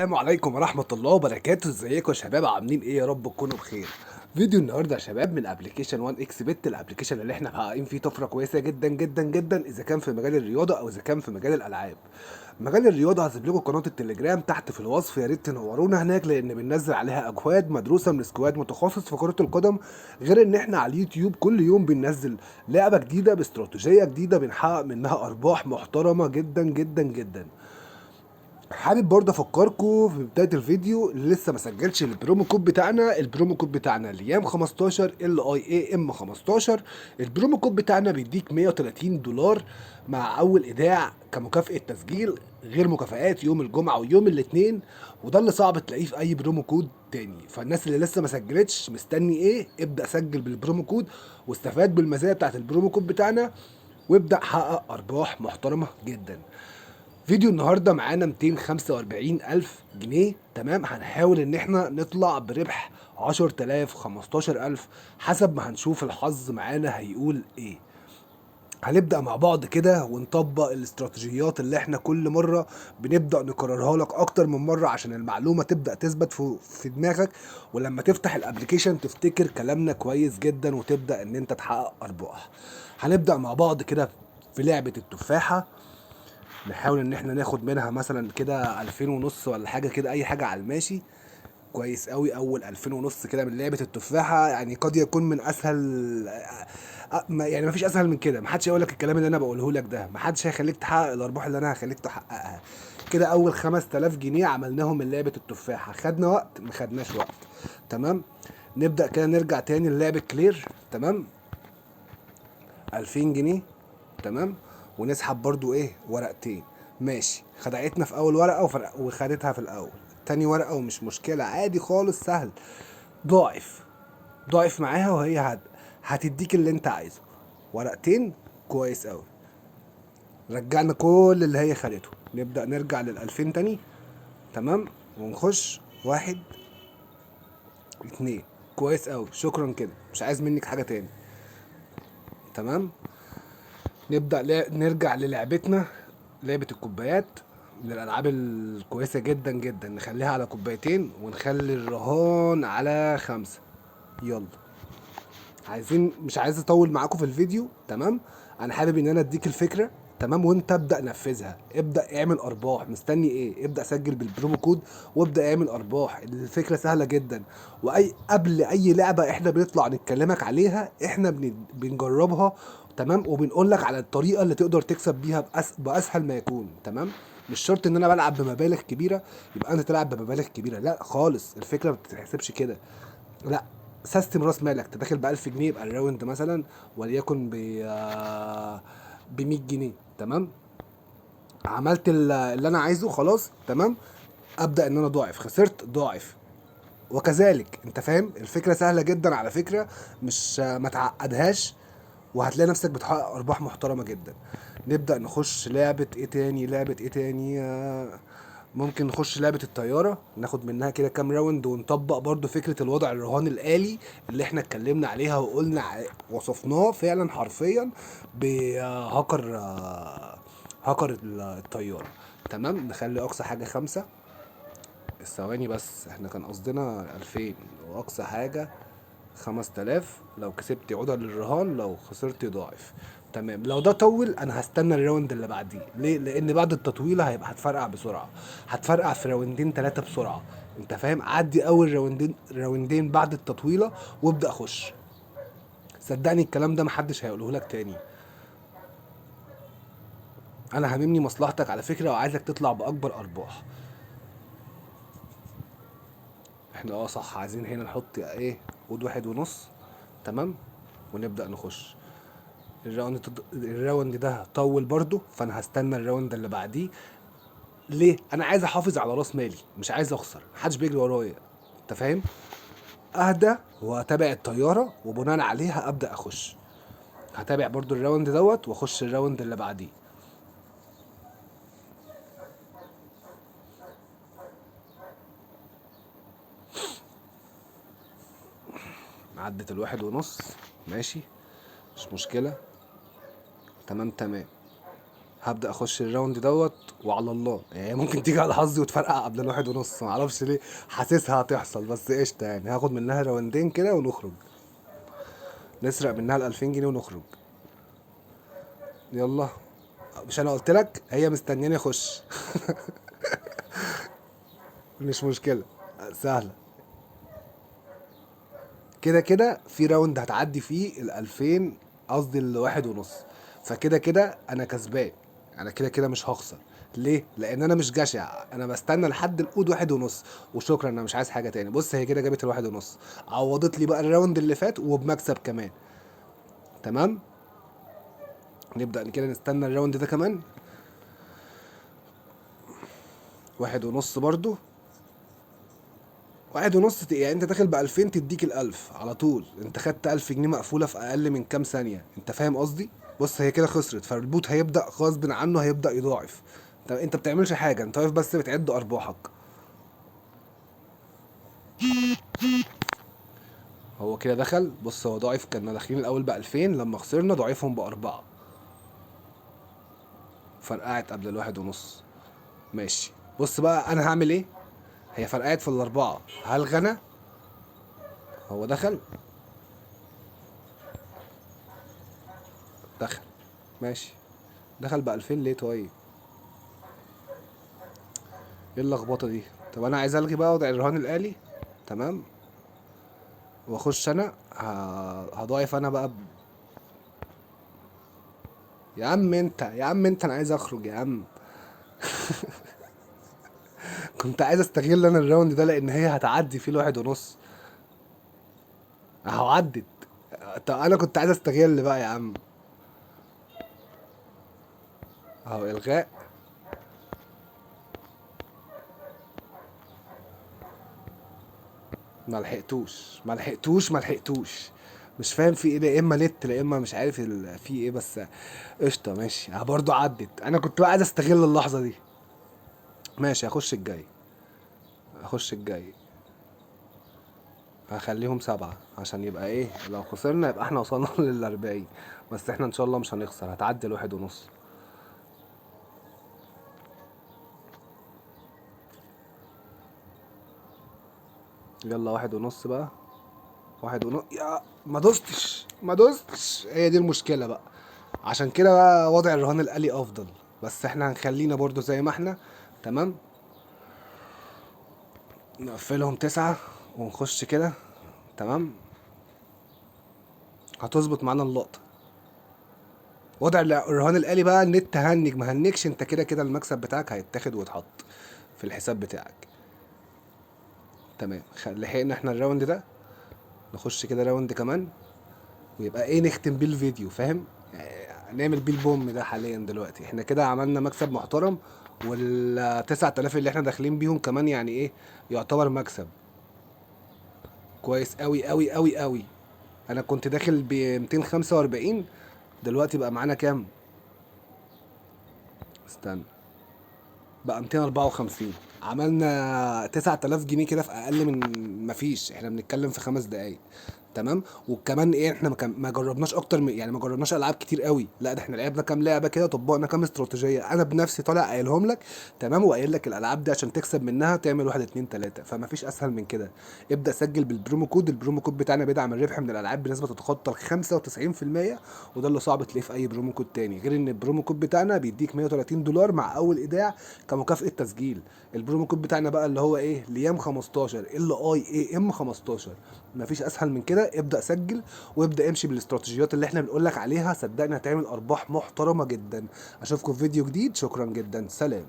السلام عليكم ورحمة الله وبركاته. ازيكم يا شباب؟ عاملين ايه؟ يا رب تكونوا بخير. فيديو النهارده يا شباب من application 1 x bet، ال application اللي احنا محققين فيه طفرة كويسة جدا جدا جدا، اذا كان في مجال الرياضة او اذا كان في مجال الالعاب. مجال الرياضة هسيب لكم قناة التليجرام تحت في الوصف، يا ريت تنورونا هناك لان بننزل عليها اكواد مدروسة من squad متخصص في كرة القدم، غير ان احنا على اليوتيوب كل يوم بننزل لعبة جديدة باستراتيجية جديدة بنحقق منها ارباح محترمة جدا جدا جدا. حابب برضه افكركم في بداية الفيديو اللي لسه ما سجلش ال promo code بتاعنا، ال promo code بتاعنا ليام 15 L I A M 15. ال promo code بتاعنا بيديك $130 مع اول ايداع كمكافاه تسجيل، غير مكافآت يوم الجمعة ويوم الاثنين، وده اللي صعب تلاقيه في اي promo code تاني. فالناس اللي لسه ما سجلتش مستني ايه؟ ابدا سجل بال promo code واستفاد بالمزايا بتاعت ال promo code بتاعنا، وابدا حقق ارباح محترمه جدا. فيديو النهارده معانا 245 ألف جنيه، تمام؟ هنحاول ان احنا نطلع بربح 10,000 15,000 حسب ما هنشوف الحظ معانا هيقول ايه. هنبدأ مع بعض كده ونطبق الاستراتيجيات اللي احنا كل مرة بنبدأ نكررها لك اكتر من مرة عشان المعلومة تبدأ تثبت في دماغك، ولما تفتح ال application تفتكر كلامنا كويس جدا وتبدأ ان انت تحقق ارباح. هنبدأ مع بعض كده في لعبة التفاحة، نحاول ان احنا ناخد منها مثلا كده 2500 ولا حاجة كده، اي حاجة على الماشي. كويس قوي، اول 2500 كده من لعبه التفاحة، يعني قد يكون من اسهل، يعني مفيش اسهل من كده. محدش هيقول لك الكلام اللي انا بقوله لك ده، محدش هيخليك تحقق الارباح اللي انا هخليك تحققها. كده اول 5000 جنيه عملناهم من لعبه التفاحة، خدنا وقت ما خدناش وقت، تمام؟ نبدا كده نرجع تاني للعبة كلير، تمام؟ 2000 جنيه، تمام؟ ونسحب برضو ايه ورقتين، ماشي. خدعتنا في اول ورقة وخدتها في الاول، تاني ورقة ومش مشكلة، عادي خالص، سهل. ضاعف ضاعف معاها وهي هتديك اللي انت عايزه. ورقتين كويس قوي، رجعنا كل اللي هي خدته. نبدا نرجع لل2000 تاني، تمام؟ ونخش 1 2، كويس قوي، شكرا كده، مش عايز منك حاجة تاني، تمام؟ نبدأ نرجع للعبتنا، لعبة الكوبايات، من الألعاب الكويسة جدا جدا. نخليها على كوبايتين ونخلي الرهان على 5. يلا، مش عايز أطول معاكم في الفيديو، تمام؟ أنا حابب إن أنا أديك الفكرة، تمام؟ وأنت ابدأ نفذها، ابدأ اعمل أرباح. مستني إيه؟ ابدأ سجل بال promo code وابدأ اعمل أرباح. الفكرة سهلة جدا، وأي قبل أي لعبة إحنا بنطلع نتكلمك عليها إحنا بنجربها، تمام؟ وبنقول لك على الطريقة اللي تقدر تكسب بيها بأسهل ما يكون، تمام؟ مش شرط إن أنا بلعب بمبالغ كبيرة يبقى أنت تلعب بمبالغ كبيرة، لا خالص، الفكرة ما بتتحسبش كده، لا. system راس مالك، انت داخل ب1000 جنيه، يبقى ال round مثلا وليكن ب 100 جنيه، تمام؟ عملت اللي انا عايزه خلاص، تمام؟ ابدا ان انا ضاعف، خسرت ضاعف، وكذلك. انت فاهم الفكرة سهلة جدا على فكرة، مش ما تعقدهاش، وهتلاقي نفسك بتحقق ارباح محترمه جدا. نبدا نخش لعبه ايه تاني؟ لعبه ايه تاني؟ ممكن نخش لعبه الطيارة، ناخد منها كده كام round، ونطبق برضو فكرة الوضع الرهان الالي اللي احنا اتكلمنا عليها وقلنا وصفناه فعلا حرفيا بهاكر، هاكر الطيارة، تمام؟ نخلي اقصى حاجة 5 الثواني بس، احنا كان قصدنا 2000 واقصى حاجة 5000. لو كسبت عودة للرهان، لو خسرت ضاعف، تمام؟ لو ده طول انا هستنى ال round اللي بعديه، ليه؟ لان بعد التطويله هيبقى هتفرقع بسرعة، هتفرقع في راوندين 3 بسرعة، انت فاهم؟ عدي اول راوندين بعد التطويله وابدا اخش. صدقني الكلام ده محدش هيقوله لك تاني. انا هاممني مصلحتك على فكرة، وعايزك تطلع باكبر ارباح. احنا صح، عايزين هنا نحط ايه؟ قود 1.5، تمام؟ ونبدأ نخش ال round ده طول برضو، فانا هستنى ال round اللي بعديه. ليه؟ انا عايز احافظ على راس مالي، مش عايز اخسر، محدش بيجري ورايا، انت فاهم؟ اهدى واتابع الطيارة وبناء عليها ابدأ اخش. هتابع برضو ال round دوت واخش ال round اللي بعديه. عدت الواحد ونص، ماشي، مش مشكلة، تمام تمام. هبدأ اخش ال round دوت وعلى الله، يعني ممكن تيجي على حظي وتفرقع قبل 1.5، معرفش ليه حاسسها هتحصل، بس قشطة يعني. هاخد منها راوندين كده ونخرج، نسرق منها ال 2000 جنيه ونخرج. يلا، مش انا قلت لك هي مستنياني اخش. مش مشكلة، سهلة. كده كده في round هتعدي فيه ال 2000، قصدي 1.5، فكده كده انا كسبان، انا كده كده مش هخسر. ليه؟ لان انا مش جشع، انا بستنى لحد ال odd 1.5 وشكرا، انا مش عايز حاجة تاني. بص هي كده جابت 1.5، عوضت لي بقى ال round اللي فات وبمكسب كمان. تمام، نبدأ كده نستنى ال round ده كمان 1.5 برضو. 1.5 يعني انت داخل ب 2000 تديك ال 1000 على طول، انت خدت 1000 جنيه مقفولة في أقل من كام ثانية، انت فاهم قصدي؟ بص هي كده خسرت، فال bot هيبدأ غصب عنه هيبدأ يضاعف. طب انت بتعملش حاجة، انت واقف بس بتعد أرباحك. هو كده دخل، بص هو ضاعف، كنا داخلين الأول ب 2000، لما خسرنا ضاعفهم ب 4، فرقعت قبل 1.5. ماشي، بص بقى أنا هعمل إيه؟ هي فرقعت في ال 4، هل غنى؟ هو دخل؟ دخل، ماشي، دخل ب 2000 ليه طيب؟ ايه اللخبطة دي؟ طب أنا عايز ألغي بقى وضع الرهان الآلي، تمام، وأخش أنا هضاعف أنا بقى يا عم أنت، يا عم أنت، أنا عايز أخرج يا عم. كنت عايز استغل انا ال round ده لان هي هتعدي فيه 1.5، اهو عدت. طب انا كنت عايز استغل بقى يا عم. اهو الغاء. ما لحقتوش، ما لحقتوش، ما لحقتوش، مش فاهم في ايه ده، يا اما نت يا اما مش عارف في ايه، بس قشطه ماشي، اهو برضو عدت. انا كنت بقى عايز استغل اللحظة دي. ماشي، هخش الجاي، هخش الجاي، هخليهم 7 عشان يبقى ايه، لو خسرنا يبقى احنا وصلنا لل 40، بس احنا ان شاء الله مش هنخسر، هتعدي 1.5. يلا 1.5 بقى، 1.5. يا ما دوستش، ما دوستش، هي دي المشكلة بقى. عشان كده بقى وضع الرهان الآلي أفضل، بس احنا هنخلينا برضو زي ما احنا. تمام، نقفلهم 9 ونخش كده. تمام، هتظبط معانا اللقطة. وضع الرهان الآلي بقى النت هنج ما هنجش، انت كده كده المكسب بتاعك هيتاخد ويتحط في الحساب بتاعك. تمام، لحقنا احنا ال round ده، نخش كده round كمان ويبقى ايه، نختم بيه الفيديو، فاهم؟ يعني نعمل بيه ال boom ده حاليا. دلوقتي احنا كده عملنا مكسب محترم، وال 9000 اللي احنا داخلين بيهم كمان يعني ايه، يعتبر مكسب كويس قوي قوي قوي قوي. انا كنت داخل ب 245، دلوقتي بقى معانا كام؟ استنى، بقى 254. عملنا 9000 جنيه كده في اقل من ما فيش، احنا بنتكلم في 5 دقايق. تمام، وكمان ايه، احنا ما جربناش اكتر من، يعني ما جربناش العاب كتير قوي، لا ده احنا لعبنا كام لعبه كده، طبقنا كام استراتيجية، انا بنفسي طالع قايلهم لك. تمام، وقايل لك الالعاب دي عشان تكسب منها تعمل 1 2 3، فما فيش اسهل من كده. ابدا سجل بال promo code، ال promo code بتاعنا بيدعم الربح من الالعاب بنسبة تتخطى ال 95%، وده اللي صعب تلاقيه في اي promo code تاني، غير ان ال promo code بتاعنا بيديك 130 دولار مع اول ايداع كمكافاه تسجيل. ال promo code بتاعنا بقى اللي هو ايه، ليام 15، LIAM 15. مفيش اسهل من كده. ابدا سجل وابدا امشي بالاستراتيجيات اللي احنا بنقول لك عليها، صدقني هتعمل ارباح محترمه جدا. اشوفكم في فيديو جديد، شكرا جدا، سلام.